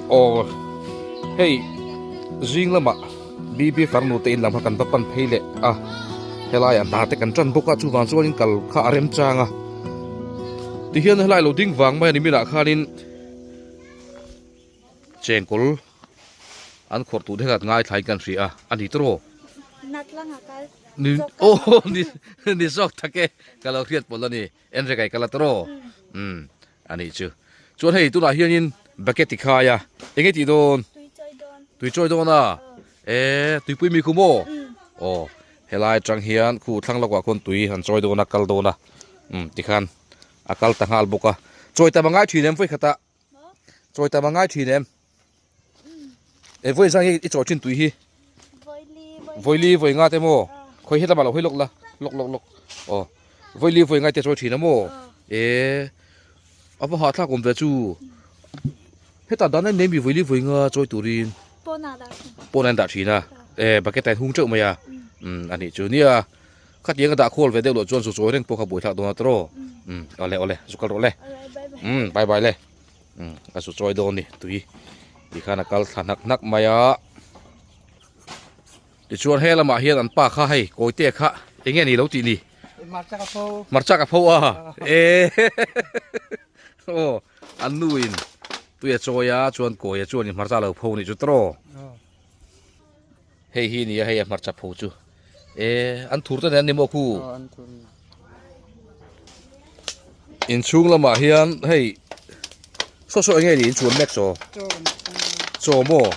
Aw hei zing lamah BB farnu te in lam kha kan va pan phei leh a helaiah hna te kan tan bawk a chuvang chuanin kal kha a remchang a tihian helai lo ding vang mai a ni minah khanin chengkawl an khawrh tur te kha ngaithlain kan hria a a ni tawh ni aw ni zawk tak e ka lo hriat pawlh a ni. En rek ai ka la tawh umm a nih chu chuan hei tunah hianin bucket ti khai a eng nge tih dawn tui chawi dawn a e tuipui mi khu maw aw helai atang hian khu thlang lawkah khuan tui an chawi dawn a kal dawn a umm tikhan a kal ta nghal bawk a chawi tam a ngai thin em vawi khatah Chawi tam a ngai thin em? E vawi zang hi i chawi thin tui hi. Vawi li vawi nga te maw? Khawi he lamah lo hawi lawk la. Lawk lawk lawk. Aw. Vawi li vawi nga te chawi thin a maw? E a va hahthlak awm ve chu. Heta dan em mi vawi li vawi nga chawi turin. Pawn ah an dah thin a. E bucket ah an hung teuh mai a. Um a nih chu nia. Khatiang a dah khawl ve deuh loh chuan zu chawi reng pawh kha buaithlak dawn a tawh. Um awle awle zu kal rawh le. Um bye bye le. Um a zu chawi dawn ni tui ti khan a kal thla hnak hnak mai a. Tichuan he lamah hian an pa kha hei kawite kha eng nge ni lo tih ni. Hmarcha ka pho. Hmarcha ka pho a. E aw an nu in tui a chawi a chuan kawia chuan in hmarcha lo pho ni chu tawh. Hei hi nia hei a hmarcha pho chu e an thur te nen ni maw khu inchhung lamah hian hei saw saw enge ni inchhuan mek chaw chaw maw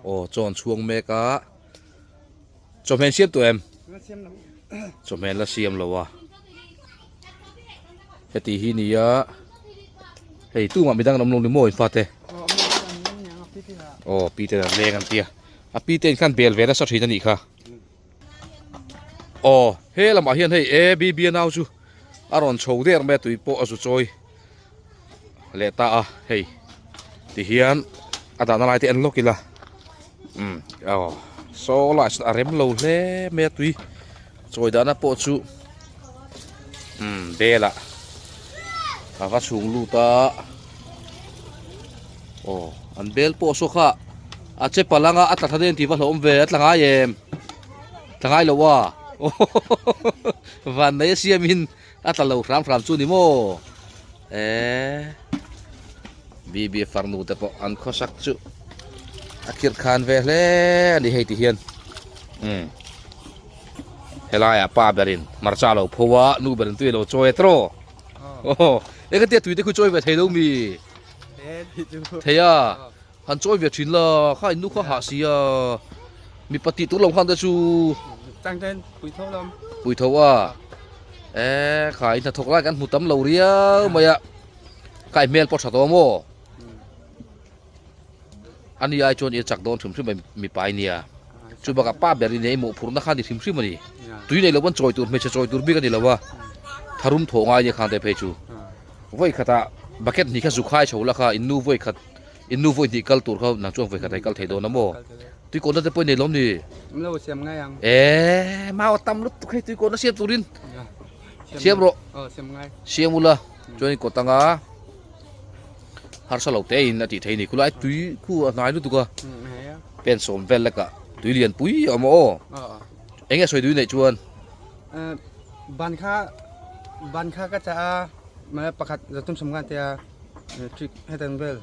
aw chaw an chhuang mek a chawhmeh an siam tawh em chawhmeh an la siam lo a heti hi nia hei tumah midang an awm lo ni maw in fate aw pi te an leng an tia. A pi te in khan bel ve nasa thin a nih kha. Aw he lamah hian hei e B B a nau chu a rawn chho der mai a tui pawh a zu chawi leh ta a hei ti hian a dahna lai te en lawk ila umm aw saw lai sawn a rem lo hle mai a tui chawi dahna pawh chu umm bel ah a va chhung lut a. Aw an bel pawh saw kha a che palh anga a tla thla daih an tih va hlauhawm ve a tla ngai em tla ngai lo a van nei a siam in a tla lo hram hram chu ni maw eh BB farnu te pawh an khawsak chu a khirh khan ve hle a ni hei ti hian umm helaiah pa berin hmarcha a lo pho a nu berin tui a lo chawi a tawh. Aw eng tia tui te khu chawi ve thei lo mi thei a han chawi ve thin la kha in nu kha hah si a mipa tih tur lo khan te chu pui tho lam pui tho a e kha in hnathawk lai kan hmu tam lo riau mai a kha i hmel pawh tha tawh maw ani ai chuan i chak dawn hrim hrim mai mipa i nia chu bakah pa ber in ei mawhphurhna kha a ni hrim hrim a ni tui nei lo pawn chawi tur hmeichhe chawi tur bik a ni lo a tharum thawh ngai nia khang te phei chu vawi khatah bucket hnih kha zu khai chho la kha in nu vawi khat in nu vawi hnih kal tur kha nang chuan vawi khat a i kal thei dawn a maw tui kawhna te pawh i nei lawm ni e mau a tam lutuk hei tui kawhna siam turin siam rawh siam ula chuan in kawt anga. Harsa lo te in a tih theih a ni khulai tui khu a hnai lutuk a pen sawm vel lek ah tui lian pui a awm a aw eng nge sawi tui neih chuan ban kha ban kha ka chah a mah pakhat zatum sawm khan tia trick hetiang vel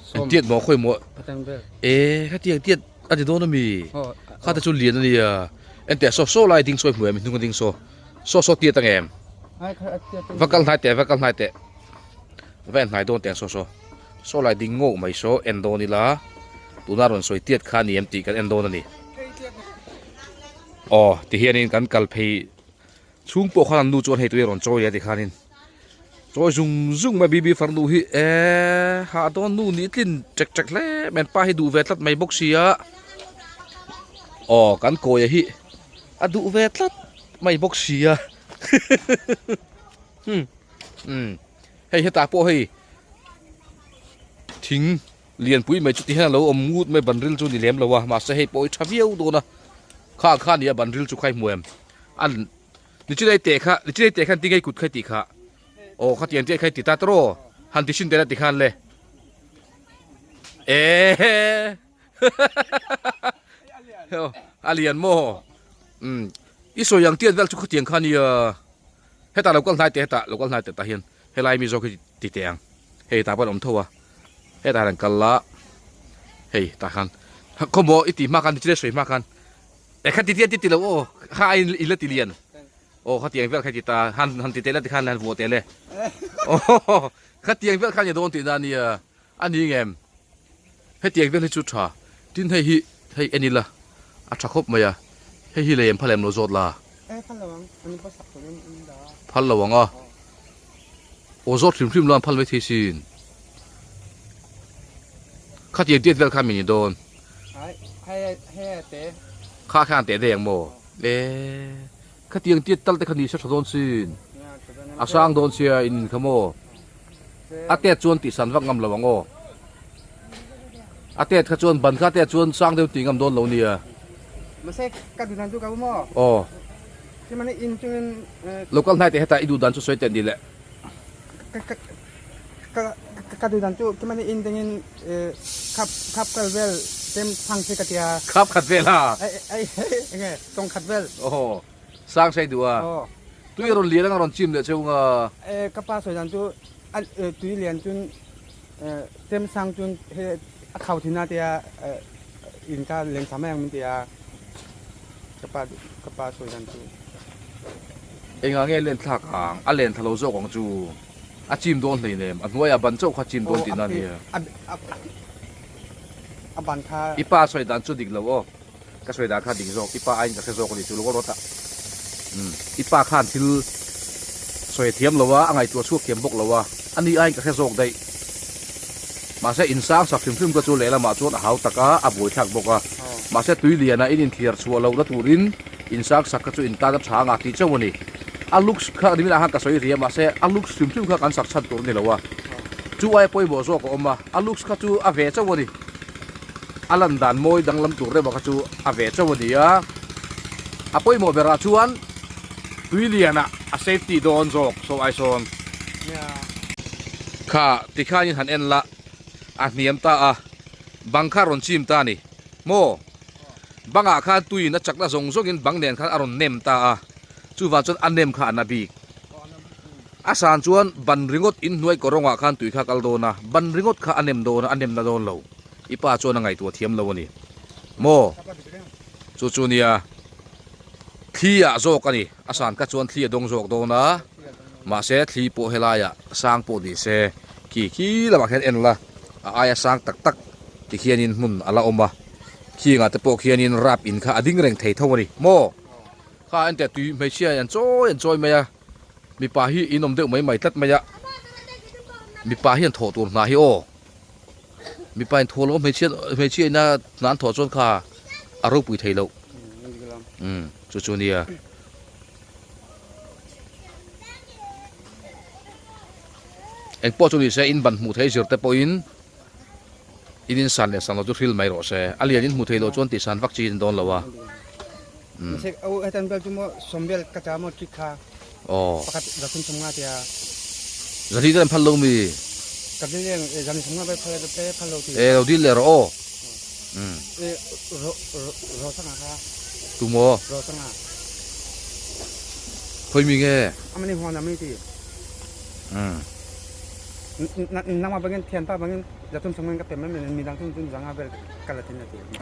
sawm tiat maw khawi maw hetiang vel e khatiang tiat a ti dawn ami kha te chu lian a nia enteh saw saw lai ding sawi hmu em hnung a ding saw. Saw saw tiat ang em? Va kal hnai teh, va kal hnai teh. Va en hnai dawn teh ang saw saw. Saw lai ding ngawk mai saw en dawn ila. Tuna rawn sawi tiat kha a ni em tih kan en dawn a ni. Aw, tihianin kan kal phei chhung pawh khan an nu chuan hei tui a rawn chawi a tikhanin. Chawi zung zung mai BB farnu hi e hah dawn nu nih tlin ṭek ṭek hle mai an pa hi duh ve tlat mai bawk sia. Aw, kan kawia hi a duh ve tlat mai bawk sia hmm hmm hei hetah pawh hei thing lianpui mai chu ti hian a lo awm ngut mai ban ril chu ni lem lo a mahse hei pawh hi tha viau dawn a kha kha nia ban ril chu kha i hmu em a ni chu lei teh kha ni chu lei teh khan tinge kut kha i tih kha aw khatiang te kha i ti ta tawh han ti chhin teh la ti khan le. Ehe A lian maw? Umm i sawi ang tiat vel chu khatiang kha nia hetah lo kal hnai teh hetah lo kal hnai teh tah hian helai mi zawk hi ti teh ang hei tah pawh an awm tho a hetah hian an kal la hei tah khan khawmaw i tih hma khan tichile sawi hma khan e kha ti tiat ti ti lo aw kha aiin i la ti lian aw khatiang vel kha i ti ta han han ti teh la tikhan han vuah teh le aw khatiang vel kha a ni dawn tihna a nia. A ni ngem? Hetiang vel hi chu tha. Tin hei hi hei en ila a tha khawp mai a, hei hi lei an phal em lo zawt la? E phal lo ang, an in pasak turin an in dah a. Phal lo ang a. Aw zawt hrim hrim lo an phal mai thei sin. Khatiang tiat vel kha mi ni dawn. Ai hei hei a te. Kha khan teh daih ang maw? E khatiang tiat tal te kha ni se tha dawn sin. A sang dawn sia in in kha maw? A tet chuan tih san vak ngam lo ang aw. A tet kha chuan ban kha a tet chuan sang deuh tih ngam dawn lo nia. Mahse ka duh dan chu ka u maw? Aw. Khi mani in chungin. Local hnai teh hetah i duh dan chu sawi teh ni le. Ka ka ka ka duh dan chu khi mani in tangin khap khap kal vel tem sang se ka tia. Khap khat vel a. Ai ai enge tawng khat vel. Aw. Sang sei duh a. Tui a rawn lian anga rawn chim leh cheu nga. Ka pa sawi dan chu tui lian chun tem sang chun he a khau thin a tia in kha len thla mai ang min ti a ka pa ka pa sawi dan chu. Engah nge len thlak ang? A len thla lo zawk ang chu. A chim dawn hleinem. A hnuaiah ban chauh kha chim dawn tihna a nia. A ban kha. I pa sawi dan chu dik lo aw. Ka sawi dan kha dik zawk, i pa aiin ka hre zawk a ni chu lo rawt a. Umm, i pa khan thil sawi a thiam lo a, a ngaihtuah chhuak thiam bawk lo a, a ni aiin ka hre zawk daih. Mahse, insang sak hrim hrim kha chu lehlamah chuan a hau tak a, a buaithlak bawk a. Mahse, tui liana in inthiar chhuah lohna turin insang sak kha chu intan a tha anga tih chauh a ni. A looks kha niminah khan ka sawi ri a, mahse, a looks hrim hrim kha kan sak chhan tur a ni lo a. Chu aia pawimawh zawk a awm a, a looks kha chu a ve chauh a ni. A lan dan mawi danglam tur reuh kha chu a ve chauh a ni a, a pawimawh berah chuan tui lianah a safety dawn zawk saw ai sawn kha tikhanin han en la a hniam ta a, bang kha a rawn chim ta a ni maw? Bangah khan tuiin a chakna zawng zawngin bang nen khan a rawn nem ta a, chuvang chuan a nem kha a na bik. A san chuan ban ringawt inhnuai kawrawngah khan tui kha a kal dawn a, ban ringawt kha a nem dawn a, a nem na dawn lo. I pa chuan a ngaihtuah thiam lo a ni maw? Chu chu nia, thli ah zawk a ni. A san kha chuan thli a dawng zawk dawn a, mahse thli pawh helaiah sang pawh ni se, khi khi lamah khian en la, a aia sang tak tak ti khianin hmun a la awm a, khingah te pawh khianin rap in kha a ding reng thei tho a ni maw? Kha enteh tui hmeichhia an chawi an chawi mai a. Mipa hi in awm deuh mai mai tlat mai a, mipa hian thawh tur hna hi aw, mipa in thawh lo hmeichhia hmeichhia ina hna an thawh chuan kha a ropui thei loh umm chu chu nia. Eng pawh chu ni se in ban hmuh thei zir te pawhin in in san leh san lo chu hril mai rawh se, a lian in hmuh thei loh chuan tih san vak chi in dawn lo a. Aw. Zali te an phal lo mi? E lo dil leh rawh aw. Tu maw? Khawi mi nge?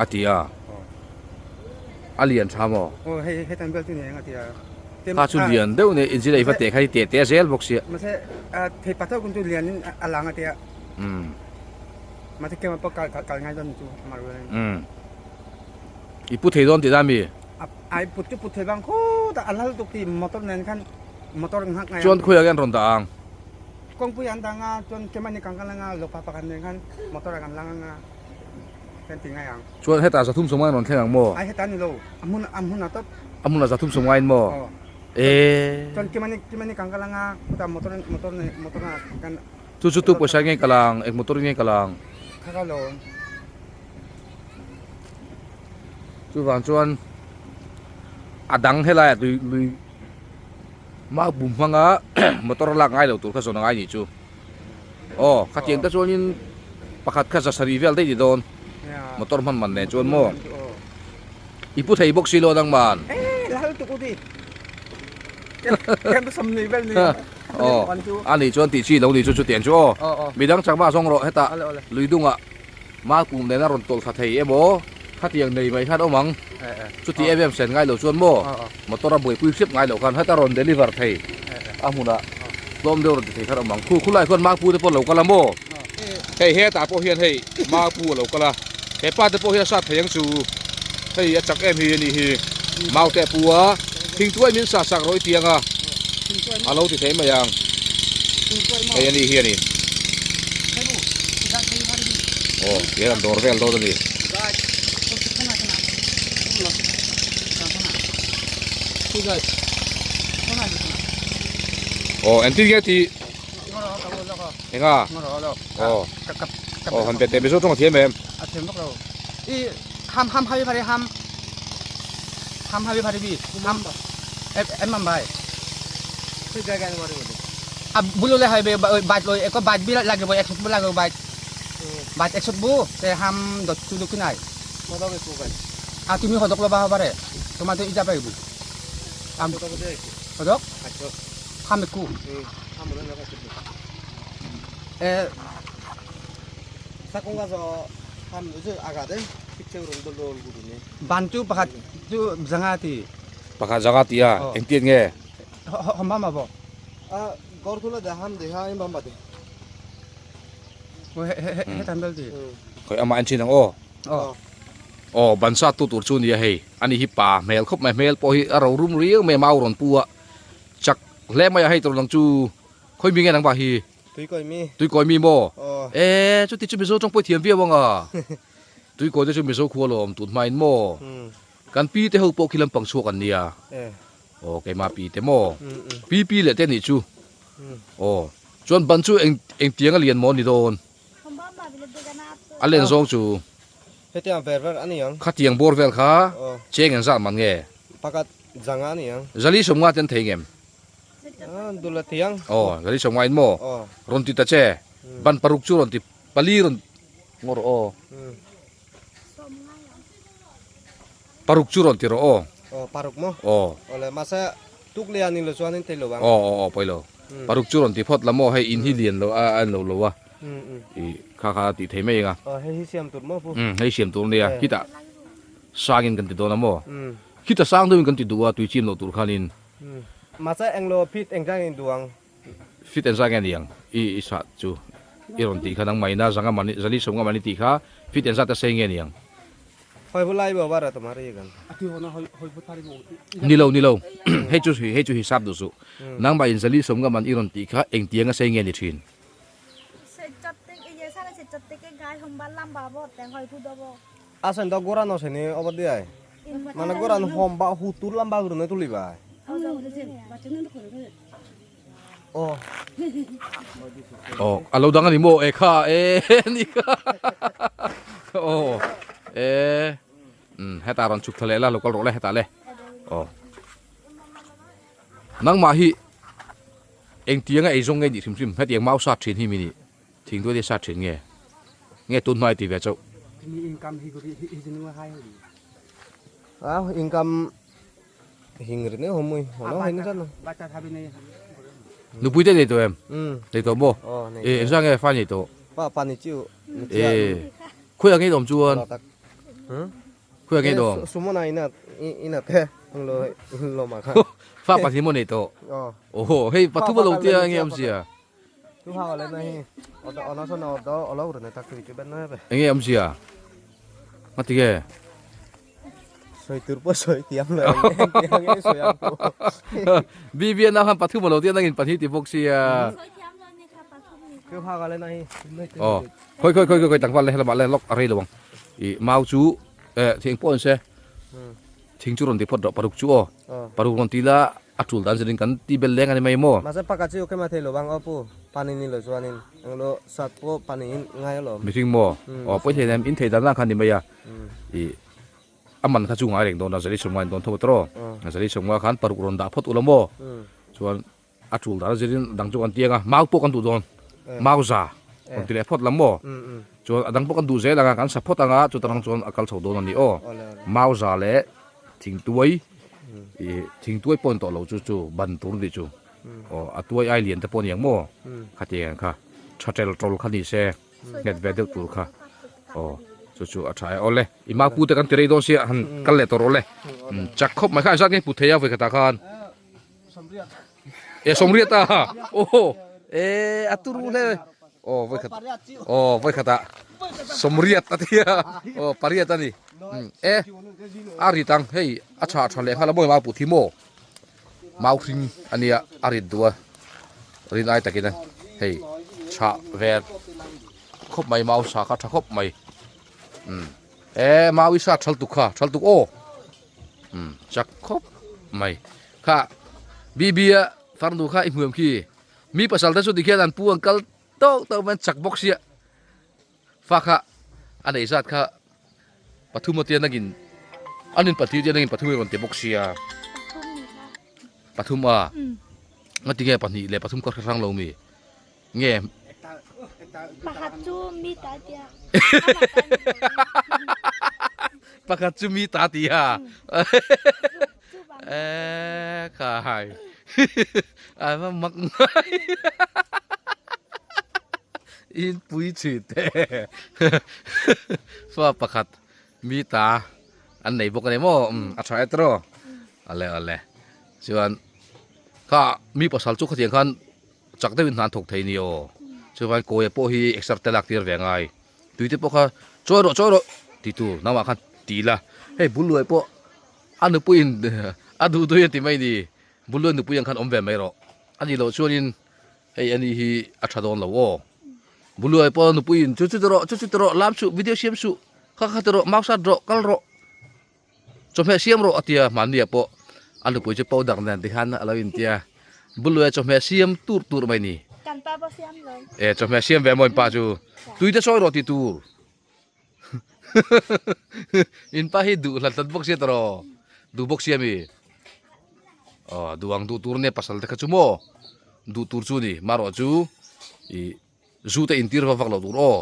A ti a. A lian tha maw? Aw hei hetan bel chu ni eng a ti a. Kha chu lian deuh nia inzir ei va teh kha hi teh teh zel bawk sia. Mahse thei pa chauh chu lian in a lang a ti a. Umm. Mahse keimah pawh kal kal ngai dawn chu amah rual in. Umm. I pu thei dawn tih na mi? Ai put chu put thei vang khawt a a lal tuk ti motor nen khan motor nghak ngai ang. Chuan khawiah hian rawn dah ang? Kawngpui an dang a chuan keimah ni kang kal anga lawpa pakhat nen khan motor ah kan lang anga. Kan ti ngai ang. Chuan hetah zathum sawm ngaiin rawn thleng ang maw? Ai hetah ni lo. A hmun a hmunah tawp. A hmunah zathum sawm ngaiin maw? Aw. Ee. Chuan kimani kimani kang kal anga khutah motor motor nei motor ah kan. Chu chu tu pawisa nge kal ang? Eng motor in nge kal ang? Kha kha lo. Chuvang chuan a dang helaiah tui lui mau bum hmanga motor lak ngai lo tur kha zawn a ngai nih chu. Aw khatiang te chuanin. Pakhat kha zasarih vel daih ni dawn. Motor hman man nen chuan maw? I pu thei bawk si lo nangman. Aw, a nih chuan tih chi lo ni chu chutiang chu aw. Midang chakma zawng rawh hetah lui dungah Malpum nena rawn tawlh thla thei emaw khatiang nei mai khan awm ang. Chuti em em sen ngai lo chuan maw motor a buaipui hrep ngai loh khan heta rawn deliver thei a hmunah tlawm deuh rawn ti thei khan awm ang. Khu khulai khuan Malpu te pawh lo kal a maw? Hei hetah pawh hian hei Malpu a lo kal a, he pa te pawh hi a sat thei ang chu. Hei a chak em hi a nih hi. Mau te a pu a, thingtuai min sah sak rawih tiang a, a lo ti thei mai ang. Hei a nih hi a ni. Aw, tihian an dawr vel dawn a ni. Aw, engtin nge tih? Enga? Aw, aw han pe teh Mizo tawng a thiam em? A thiam vak lo. I ham ham hai phari ham ham hai phari bi ham em mam bai. A bulu le hai be bait loi eko bait bi lagi bo ek bu lagi bait. Bait ek bu te ham dot chu du kinai. A tumi hodok lo ba bare. Toma to ija pai bu. Am hodok? Ham ku. Bantu pakhat chu zanga ti. Pakhat zanga ti a, engtiat nge? Hom ba ma bo. He tan bel ti. Khoi amah en chin ang aw. Aw ban sat tu tur chu nia hei. Ani hi pa hmel khawp mai hmel pawh hi a ro rum riau mai mau rawn pu a. Chak hle mai a hei tur dang chu khawi mi nge nang ba hi. Tuikawi mi. Tuikawi mi maw? Aw. E, chuti chu Mizo tawng pawh i thiam viau ang a. Tuikawi te chu Mizo khua lawm tun hmain maw? Kan pi te ho pawh khi lampang chhuak an nia. Aw, keimah pi te maw? Pi pi leh te nih chu. Aw, chuan ban chu eng engtiang a lian maw ni dawn? A len zawng chu. Hetiang ver ver a ni ang. Khatiang bawr vel kha cheng engzat man nge? Pakhat zanga a ni ang. Zali sawmnga te an thei ngem? Dul a thiang. Aw, zali sawmnga in maw? Rawn ti ta che. Ban paruk chu rawn ti pali rawn ngaw rawh aw. Paruk chu rawn ti rawh aw. Aw, paruk maw? Aw. Awle, mahse tuk lian in lo chuan in thei lo ang. Aw, aw, aw, pawi lo. Paruk chu rawn ti phawt la maw, hei in hi lian lo a, a en lo lo a. I kha kha tih thei mai ang a. Aw, hei hi siam tur maw pu? Hei siam tur nia, khitah sangin kan ti dawn a maw? Khitah sang deuhin kan ti duh a, tui chim loh tur khanin. Mahse englo fit engzang in duh ang? Fit engzang nge ni ang? I i sah chu i rawn tih kha nangmah ina zanga mani zali sawm nga mani tih kha fit engzat a sei nge ni ang? Hoi bu lai bo bara tumar i gan. Ni lo ni lo hei chu hei chu hisap duh suh. Nangmah in zali sawm nga man i rawn tih kha engtiang a sei nge ni thin? Asen to goran oseni obodey ai. Mane goran homba hutur lamba gurine tulibai. Oh. Oh, alo dang ani maw e kha e ni kha. Oh. E. Heta ron chuk thale la local ro le heta le. Oh. Nang ma hi eng tianga ei zawng nge ni hrim hrim hetiang mau sa thin hi mi ni. Thingtuai te sa thin nge? Nge tun hmai ti ve chauh? Income hi hi hi hai ho Ah, income hing ri ne homui. Hono hin san. Bacha thabi nei. Nupui te nei to em? Nei to mo. E engzah nge fa nei to? Pa pa ni chiu. E. Khuai ang nge dom chuan? Khuai ang nge dom? Sumona ina ina te lo lo ma kha. Fa pa thi mo nei to. Oh, hei pathu lo tia nge am sia. Enge awmzia? Ngati nge? BBN ah khan pathum alo tia nangin pahnih ti bawk sia. Aw khawi khawi khawi khawi tlangval le helamah le lawk a rei lo ang. Ih mau chu eh thing pawh an se. Thing chu rawn ti phawt rawh paruk chu aw. Paruk rawn ti la a tul dan zetin kan ti bel leng a ni mai maw? Mahse pakhat chu kema thei lo bang aw pu pani ni lo chuanin englo sat pawh pani in ngai alawm. Mihring maw? Aw pawi thei nem in thei dan dan kha ni mai a. Ih a man kha chu ngai reng dawn a zali sawmnga in dawn tho a tawh aw. Zali sawmnga khan paruk rawn dah phawt ula maw? Chuan a tul dan zetin dang chu kan ti ang a mau pawh kan duh dawn mau za rawn ti leh phawt lam maw? Chuan a dang pawh kan duh zel ang a, kan sa phawt ang a, chuta rang chuan a kal chho dawn a ni aw. Mauza leh thingtuai, ih thingtuai pawh ni tawh lo chu chu ban tur nih chu. Aw a tuai ai lian te pawh a ni ang maw? Khatiang ang kha tha tel tawl kha ni se nghet ve deuh tur kha. Aw chu chu a tha e. Awle i mau te kan ti rei dawn sia han kal leh tawh rawh le. Chak khawp mai kha engzat nge put thei a vawikhatah khan? E sawmriat a aw e a turu hle aw vawikhat aw vawikhat ah sawmriat a tia aw pariat a ni e a rit ang hei a tha tha leh nghal a mawi mau put hi maw mau hring a nia a rit duh a rin ai takin a hei chhah ve khawp mai mau sa kha tha khawp mai e mau i sa thal tuk kha thal tuk aw. Um chak khawp mai kha BB a farnu kha i hmuam khi mi pasal te chu tikhian an pu an kal tawk tawk mai an chak bawk sia fa kha a neih zat kha pathum atian nangin an in pathum atian nangin pathum i rawn ti bawk sia pathum a ngatinge pahnih leh pathum kha hre hrang lo mi. Nge? Pakhat chu mi ta tia. Pakhat chu mi ta tia. Eh khai. Ai ma mak ngai. In pui chi te. Fa pakhat mi ta an nei bawk a ni maw? A tha e tiraw? Ale ale. Chuan kha mi pasal chu khatiang khan Chak deuhin hna an thawk thei ni aw. Chuvain kawia pawh hi exer te lak tir ve ngai. Tui te pawh kha chawi rawh chawi rawh ti tur nangmah khan ti ila. Hei bul luai pawh a nupuiin a duh duhin a ti mai ni. Bul luai nupui ang khan awm ve mai rawh. A nih loh chuanin hei ani hi a tha dawn lo aw. Bul luai pawh a nupuiin chu chu ti rawh chu chu ti rawh lam suh video siam suh kha kha ti rawh mau sat rawh kal rawh. Chawhmeh siam rawh a tia hmanni ah pawh a nupui chu powder nen ti khan a lo intia Buluia chawhmeh siam tur tur mai ni. Kan pa pawh siam lo. E chawhmeh siam ve maw in pa chu tui te sawi rawh ti tur. In pa hi duh hlat hlat bawk sia tawh duh bawk sia mi. Aw duh ang duh tur nia pasal te kha chu maw duh tur chu ni marawh chu ih zu te intir vak vak loh tur aw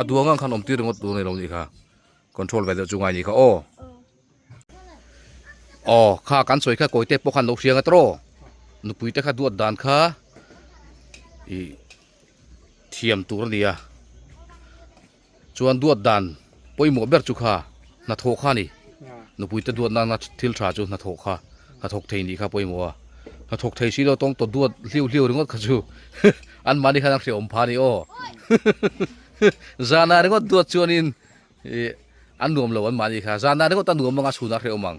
a duang ang khan awm tir ringawt tur a ni lo nih kha. Control ve deuh chu ngai ni kha aw. Aw kha kan sawi kha kawi te pawh khan lo hriang a tawh nupui te kha duat dan kha ih thiam tur a ni a chuan duat dan pawimawh ber chu kha hnathawh kha a ni nupui te duat nana thil tha chu hnathawh kha hnathawk thei nih kha pawimawh a hnathawk thei si lo tawng tawh duat hliau hliau ringawt kha chu anmahni khan an hreawm pha a ni aw zana ringawt duat chuanin. Ih an nuam lo an mahni kha zan ah ringawt a nuam ang a chhun ah hrehawm ang.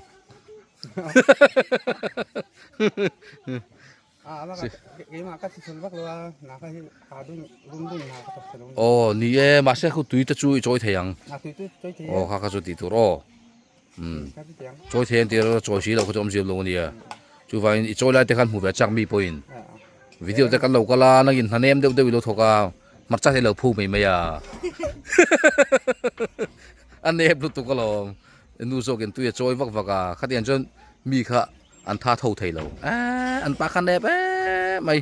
Aw ni e mahse khu tui te chu i chawi thei ang. Aw kha kha chu tih tur aw. Umm chawi thei an tih erawh chawi si loh kha chu awmzia awm lo ania. Chuvangin i chawi lai te khan hmu ve chak mi pawhin video te kan lo kal a nangin hnanem deuh deuh i lo thawk a. Hmarcha hi lo phu mai mai a. A nep lutuk alawm. Nu zawkin tui a chawi vak vak a. Khatiang chuan mi kha an tha tho thei lo. Eee an pa kha nep em mai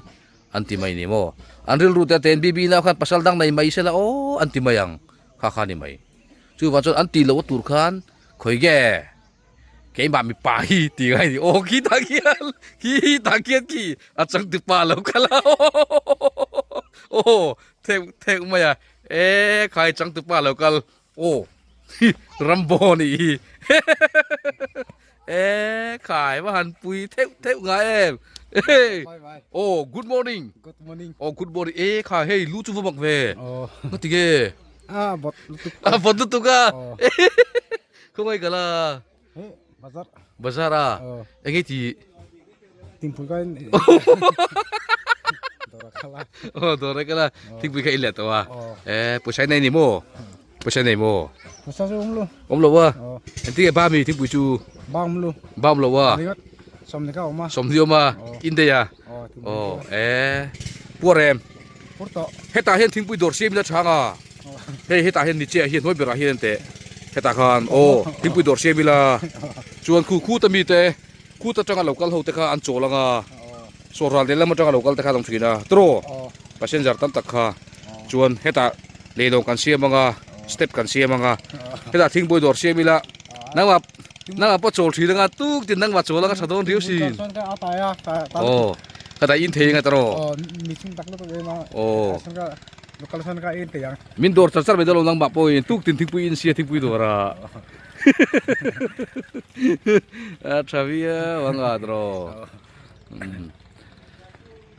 an ti mai ni maw. An rilru te aten BB nau khan pasal dang nei mai sela aw an ti mai ang. Kha kha ni mai. Chuvang chuan an ti loh tur khan khawi nge. Keimah mipa hi ti ngai ni aw khi tah khian khi tah khian khi a changtu pa lo kal a aw theuh theuh mai a e khai changtu pa lo kal aw rambo a nih hi e khai va han pui theuh theuh ngai em aw good morning aw good morning e khai hei lu chu va mak ve nga ti nge a bawt lutuk a bawt lutuk a Khawngaih ka la. He bazar. Bazar a. Eng nge ti? Thingpui ka in. Dawra kala. Oh dawra kala. Thingpui ka in leh tawh a. Eh pawisa nei ni maw? Pawisa nei maw? Pawisa chu awm lo. Awm lo a. Engtin nge ba mi thingpui chu? Ba awm lo. Ba awm lo a. Sawmhnih ka awm a. Sawmhnih awm a. In daih a. Oh eh puar em? Puar tawh. Hetah hian thingpui dawr siam ila chhang a. Hei hetah hian ni chiah hian hnuai berah hian teh hetah khan aw thingpui dawr siam ila chuan khu khuta mite khut atanga lo kal ho te kha an chawl anga sawrhal lehlam atanga lo kal te kha an awm thin a tiraw passenger tam tak kha chuan hetah. Leilawng kan siam anga step kan siam anga hetah thingpui dawr siam ila nangmah nangmah pawh chawl thin anga tuk tin nangmah chawl anga tha dawn riau sin aw hetah in thei anga tawh aw min dawr char char mai dawn lo nangmah pawhin tuk tin thingpui in sia thingpui dawr a a tha viau anga tawh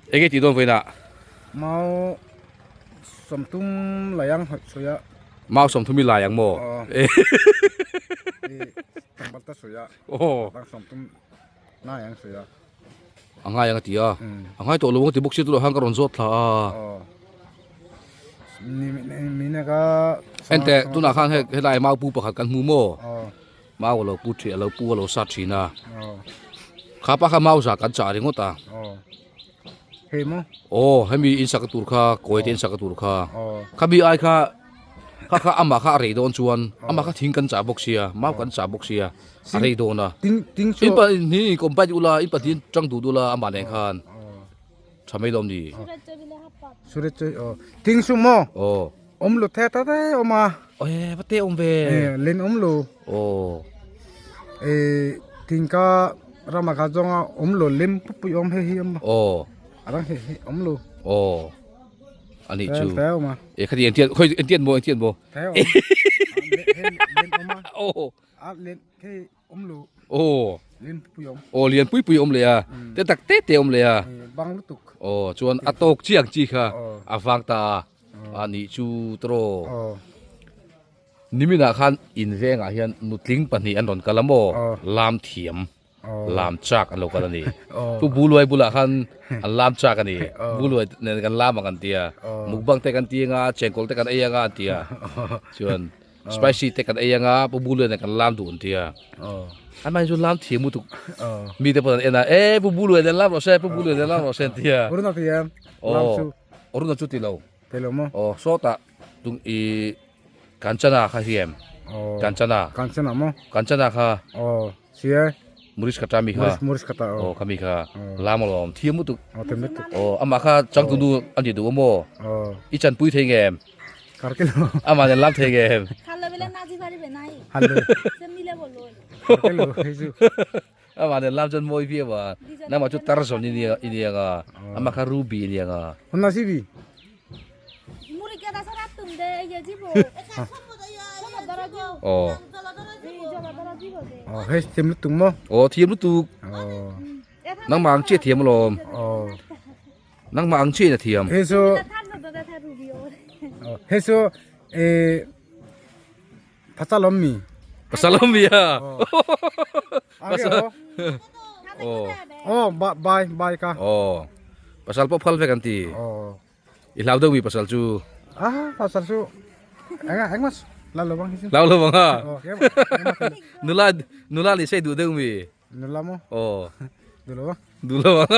enge tih dawn vawiinah mau Sawmthum lai ang hawih sawi a. Mau sawmthum i lai ang maw? Aw. Tlangval ta sawi a. Aw. Bang sawmthum ngai ang sawi a. A ngai ang a ti a. A ngai tawh lo ang a ti bawk sia tunah khan ka rawn zawt thla a. Aw. Ni ni ka. Enteh tunah khan hei helai mau pu pakhat kan hmu maw? Aw. Mau a lo pu thin a lo pu a lo sat thin a. Aw. Kha pa kha mau za kan chah ringawt a. Aw. Hei maw? Aw, hemi in sak tur kha, kawi te in sak tur kha. Kha mi ai kha, kha kha amah kha a rei dawn chuan, amah kha thing kan chah bawk sia, mau kan chah bawk sia, a rei dawn a. In pa ni in combine ula, in pahnih tang duh duh la amah nen khan. Tha mai lawm ni. Surat chu aw. Ting chu maw? Aw. Awm lo the ta te awm a. E va te awm ve. E len awm lo. Aw. E ting ka rama kha zawnga awm lo lem pui pui awm hei hi awm. Aw. Arang hei hi awm lo. Aw. Ani chu. Te awm a. E khati eng tiat khoi eng tiat maw eng tiat maw. Te awm. Len awm a. Aw. A len hei awm lo. Aw. Lian pui awm. Aw lian pui pui awm leh a. Te tak te te awm leh a. Bang lutuk. Aw chuan a tawk chiang chi kha a vang ta a. A nih chu tawh. Aw. Niminah khan in vengah hian nutling pahnih an rawn kal a maw? Lam thiam. Lam chak an lo kal a ni. Pu Buluai bulah khan an lam chak a ni. Buluai nen kan lam ang an ti a. Mukbang te kan ti anga, chengkawl te kan ei anga an ti a. Chuan Spicy te kan ei anga pu Buluai nen kan lam duh an ti a. An mahni chu lam thiam lutuk. Mi te pawh an en a, e pu Buluai nen lam rawh se, pu Buluai nen lam rawh se an ti a. Aruna ti em? Lam chu. Aruna chu ti lo. Ti lo maw? Aw sawtah tung i Kanchana kha hi em? Kanchana. Kanchana maw? Kanchana kha. Aw sia. Muris kata mi kha. Muris Muris kata aw. Aw kha mi kha. Lam alawm thiam lutuk. Aw thiam lutuk. Aw amah kha changtunu a ni duh a maw? Aw. I chanpui thei nge em? Kar ke lo. Amah nen lam thei nge em? Hallo bile naji pari be nai. Hallo. Se mile bolo. Kar ke lo hei chu. Amah nen lam chuan mawi viau a. Nangmah chu Tarzan i nia i nia nga. Amah kha Ruby i nia nga. Huna si bi. Muri ke da sara tum de ye jibo. Aw. Aw hei thiam lutuk maw? Aw thiam lutuk. Aw. Nangmah ang chiah thiam alawm. Aw. Nangmah ang chiah in a thiam. Hei chu hei chu e pasal awm mi. Pasal awm mi a. Pasal. Aw. Aw bye bye ka. Aw. Pasal pawh phal vek an ti. Aw. I hlau deuh mi pasal chu. Ah pasal chu enga engma hlau lo bang hi chu. Hlau lo bang a. Nula nula ni sei duh deuh mi. Nula maw? Aw. Duh lo a. Duh lo ang.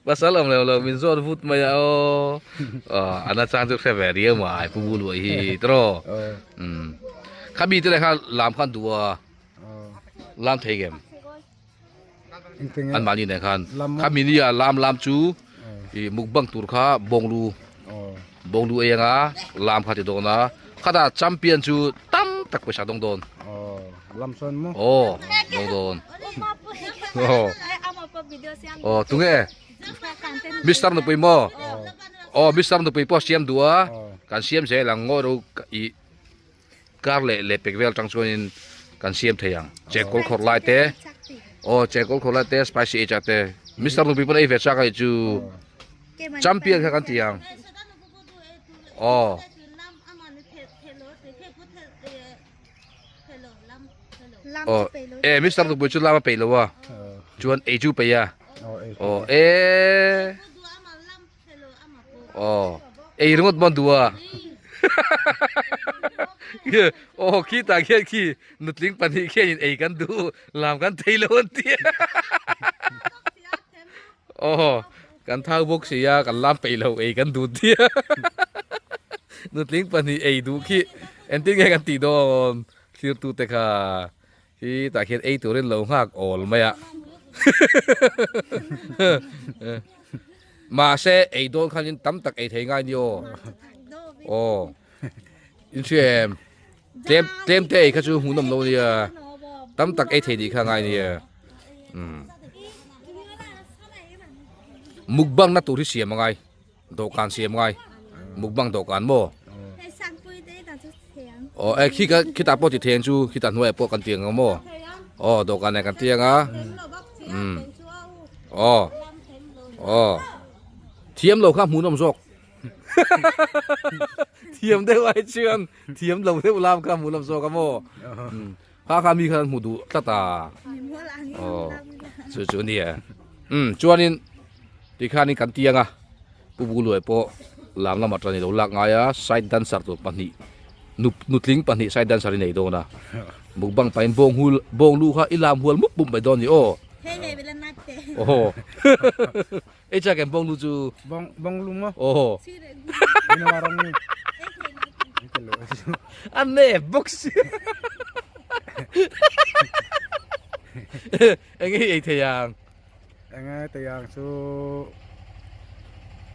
Pasal awm lo lo min zawt vut mai a aw. Aw ana chang chu hre ve riau mai pu bu luai hi tawh. Umm. Kha mi te leh kha lam khan duh a. Lam thei ngem. An mahni nen khan. Kha mi nia lam lam chu i mukbang tur kha bawnglu. Bawnglu ei anga lam kha ti dawn a. Khata champion chu tam tak pawisa dawng dawn. Lam chuan maw? Aw, dawng dawn. Aw. Aw, tunge? Mister nupui maw? Aw, Mister nupui pawh siam duh a. Kan siam zel ang ngaw ro i kar leh leh pek vel tang chuanin kan siam thei ang. Chengkawl khawrh lai te. Aw, chengkawl khawrh lai te, spicy ei chak te. Mister nupui pawn ei ve chak a nih chu. Champion kha kan ti ang. Aw. Aw e Mister Nupui chu lam a peih lo a chuan ei chu peih a aw e aw ei ringawt mawn duh a aw khi tah khian khi nutling pahnih khian in ei kan duh lam kan thei lo an ti a aw kan thau bawk si a kan lam peih lo ei kan duh tia nutling pahnih ei duh khi engtin nge kan tih dawn thlir tu te kha hi tah khian ei turin lo nghak awl mai a. Mahse ei dawn khanin tam tak ei thei ngai ni aw. Aw. In hria em? Tlem tlem te ei kha chu hmuhnawm lo nia. Tam tak ei thei nih kha ngai nia. Umm. Mukbang na tur hi siam angai. Dawhkan siam ngai. Mukbang dawhkan maw? Aw e khi ka khitah pawh ti thei ang chu khitah hnuaiah pawh kan ti ang maw? Aw dawhkan nen kan ti ang a. Umm. Aw. Aw. Thiam lo kha hmuhnawm zawk. Thiam deuh ai chuan thiam lo deuh lam kha hmuhnawm zawk a maw? Kha kha mi kha an hmu duh tlat a. Aw chu chu nia. Umm chuanin tikhanin kan tiang a Pu Buluai pawh lam lamah tan i lo lak ngai a side dancer tur pahnih nu nutling pahnih side dancer i nei dawn a. Mukbang pahin bawng hul bawng lu kha i lam hual mup mup mai dawn ni aw. Aw. Ei chak em bawng lu chu. Bawng bawng lu maw? Aw. An ne bawk si. Eng nge ei thei ang? Eng nge thei ang chu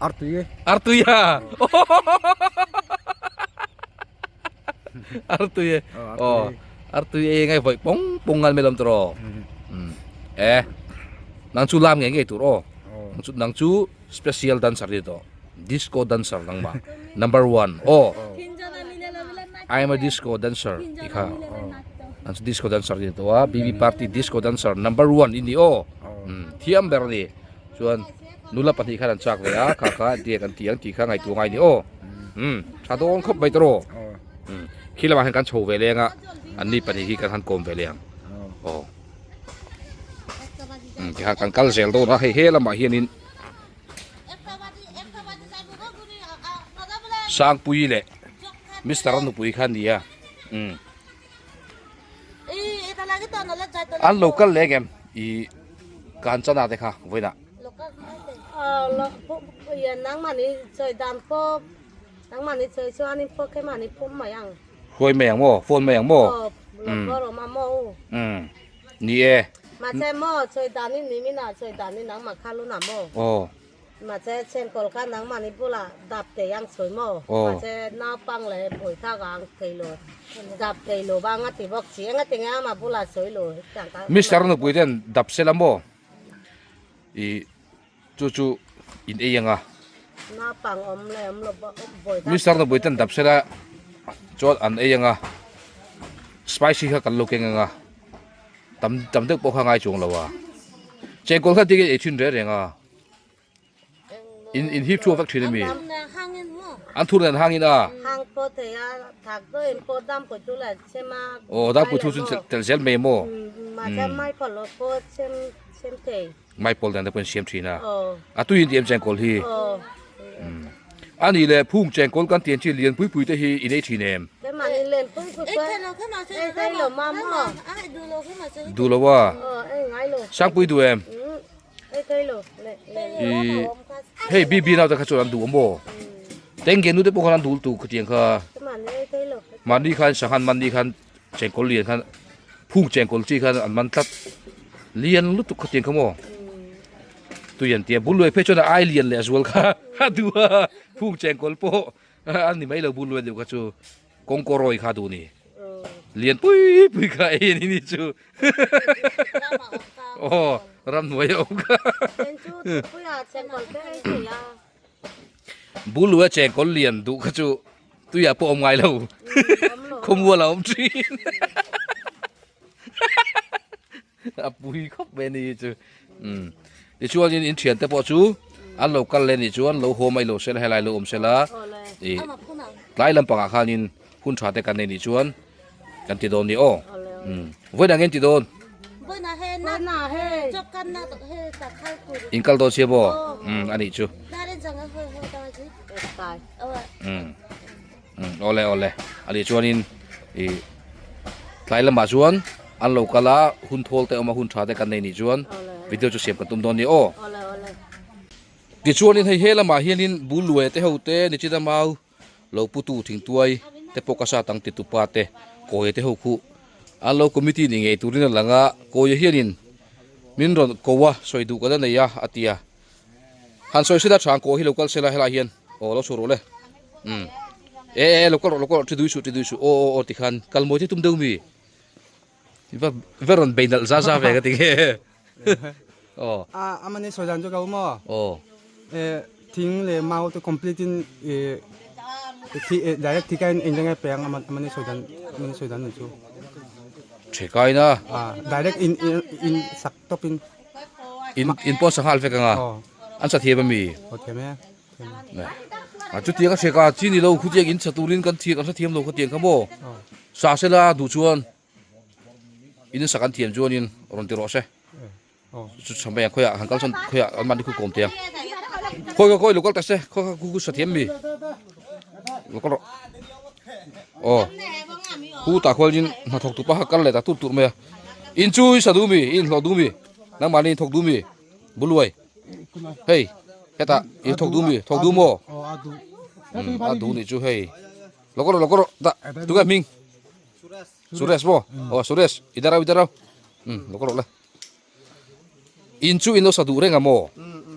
artui. Artui a. Artui e. Oh. Artui e ngai voi pong pong ngal melom tro. E. Nang chu lam nge nge tur o. Nang chu nang chu special dancer ni to. Disco dancer nang ma. Number 1. Oh. I am a disco dancer ti kha. Nang chu disco dancer ni to a. BB party disco dancer number 1 ini o. Thiam ber ni. Chuan nula pahnih khan an chak ve a, kha kha entir an ti ang tih kha ngaihtuah ngai ni aw. Umm tha dawn khawp mai tawh umm khi lamah hian kan chho ve leng a, an ni pahnih hi kan han kawm ve leh ang aw. Umm tikhan kan kal zel dawn a, hei he lamah hianin Sangpuii leh Mister nupui kha a ni a, umm An lo kal leh ngem i Kanchana te kha vawiinah. Hruai mai ang maw? Phone mai ang maw? Umm ni e. Aw. Mahse chengkawl kha nangmahni bulah dap thei ang sawi maw? Mahse naupang leh bawihthak ah ang thei lo, dap thei lo va anga ti bawk si. Enga tinge amah bulah sawi lo hetiang kha. Mister nupui ten dap sela maw? I chu chu in ei anga. Naupang awm leh awm lo bawihthak. Mister nupui ten dap sela chuan an ei anga. Spicy kha kan lo keng anga. Tam tam deuh pawh kha ngai chuang lo a. Chengkawl kha tinge ei thin reng reng a. In in hip chhuak vek thin ami? An thur nen hangin a. Aw dam pui thu chu tel zel mai maw? Maipawl dan te pawh in siam thin a. A tui in ti em chengkawl hi? A nih leh phung chengkawl kan tian chi lian pui pui te hi in ei thin em? Duh lo a. Sangpui duh em? I hei BB nau te kha chuan an duh a maw? Tengge nu te pawh khan an duh lutuk khatiang kha. Mahni khan sanghan manni khan chengkawl lian khan phung chengkawl chi khan an man tlat. Lian lutuk khatiang kha maw? Tui an tia bul luai phei chuan a ai lian leh zual kha a duh a phung chengkawl pawh a ni mai lo bul luai deuh kha chu kawngkawrawi kha a duh a ni. Lian pui pui kha ei a ni ni chu. Aw ramhnuai a awm kha. Bul luai chengkawl lian duh kha chu tuiah pawh awm ngai lo. Khawmual a awm thin. A pui khawp mai a ni hi chu. Umm tichuanin in thiante pawh chu an lo kal leh a nih chuan lo haw mai lo sela helai lo awm sela ih tlai lampangah khanin hun tha te kan nei nih chuan kan ti dawn ni aw. Umm vawiin ang in ti dawn. In kal dawn sia maw? Umm a nih chu. Umm. Awle awle a nih chuanin ih tlai lamah chuan an lo kal a hun thawl te a awm a hun tha te kan nei nih chuan video chu siam kan tum dawn a ni aw. Tichuanin hei he lamah hianin bul luai te ho te nichina mau lo putu thingtuai te pawh ka sat ang ti tupa te kawi te ho khu an lo committee ni ngei turin a lang a kawi hianin min rawn ko a sawi duh ka la nei a a ti a. Han sawi sela tha ang kaw hi lo kal sela helai hian aw lo chhuah rawh le umm e e lo kal rawh lo kal rawh thi dui suh thi dui suh aw aw aw tikhan kal mawi te tum deuh mi va va rawn bei nalh za za ve ka ti nge aw a amani sawi dan chu ka awm aw aw e thing leh mau te complete in e thi direct thi kain eng nge peng amani sawi dan amani sawi dan ni chu thekaina a direct in in sak tawp in In in pawh sanghal vek anga an sa thiam ami? Aw thiam e. A chutiang a hrek a chi ni lo khutiang in sa turin kan thiam kan hre thiam lo khatiang kha maw? Sa sela duh chuan in sak an thiam chuanin rawn ti rawh se. Chu tha mai ang khawiah han kal sawn khawiah an mahni khu kawm thei ang. Khawi khawi khawi lo kal ta se khawi khawi khu sa thiam mi? Lo kal rawh. Aw khu tah khualin hnathawk tu pa kha kal leh ta tur tur mai a. In chu i sa duh mi i inhlawh duh mi nangmahni in thawk duh mi buluai hei hetah i thawk duh mi thawk duh maw a duh nih chu hei lo kawr rawh lo kawr rawh dah tunge hming Suresh maw aw Suresh i darau i darau lo kawr rawh le in chu in lo sa duh reng a maw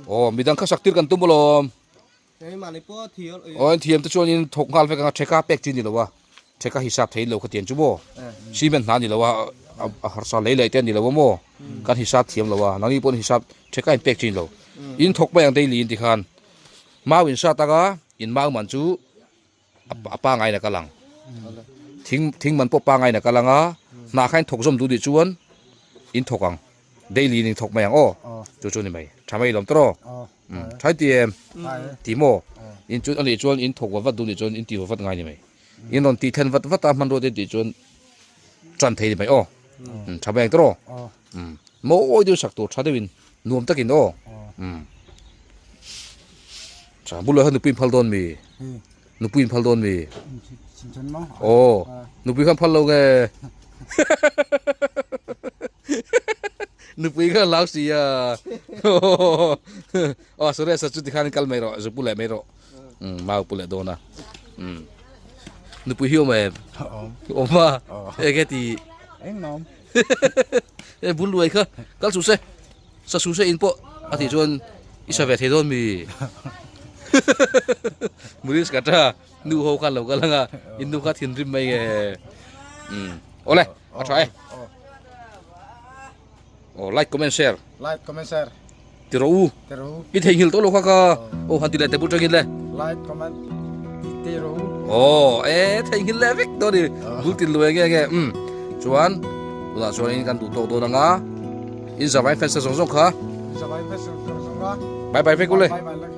aw midang kha sak tir kan tum alawm. Aw in thiam te chuan in thawk nghal vek anga theka pek chi ni lo a theka hisap thei lo khatiang chu maw cement hna ni lo a a harsa lei leh te ni lo a maw kan hisap thiam lo a nangni pawh hisap theka in pek chi ni lo in thawk mai ang daily in ti khan mau in sat anga in mau man chu a pangai na kal ang thing thing man pawh pangai na kal anga hna kha in thawk zawm duh nih chuan in thawk ang daily in thawk mai ang aw chu chu ni mai tha mai lawm tawh Thlai ti em? Ti maw? In chu anih chuan in thawk vat vat duh nih chuan in ti vat vat ngai ni mai. In rawn tih thlen vat vat a hmanrua te tih chuan tan thei ni mai aw. Tha mai ang tawh aw. Mawi deuh sak tur tha deuhin nuam takin aw. Tha bulah hian nupui in phal dawn mi? Nupui in phal dawn mi? Aw nupui khan phal lo nge? Nupui kha hlau si a aw Suresh a chu tikhan kal mai rawh zu pu leh mai rawh mau pu leh dawn a nupui hi awm em awm a enge ti engawm e bul luai kha kal su se sa su se in pawh a tih chuan i sa ve thei dawn mi Muris ka tha nu ho khan lo kal anga in nu kha thinrim mai nge awle A tha e. Oh, like comment share. Like comment share. Ti ro u. Ti ro u. I thei ngil to lo kha ka. Oh, han ti le te bu tangin le. Like comment ti ro u. Oh, e thei ngil le vek to ni. Bul tin lu nge nge. Chuan tunah chuan in kan duh tawk dawn anga. In zavai fans te zawng zawng kha. Zavai fans zawng zawng kha. Bye bye vek u le. Bye bye.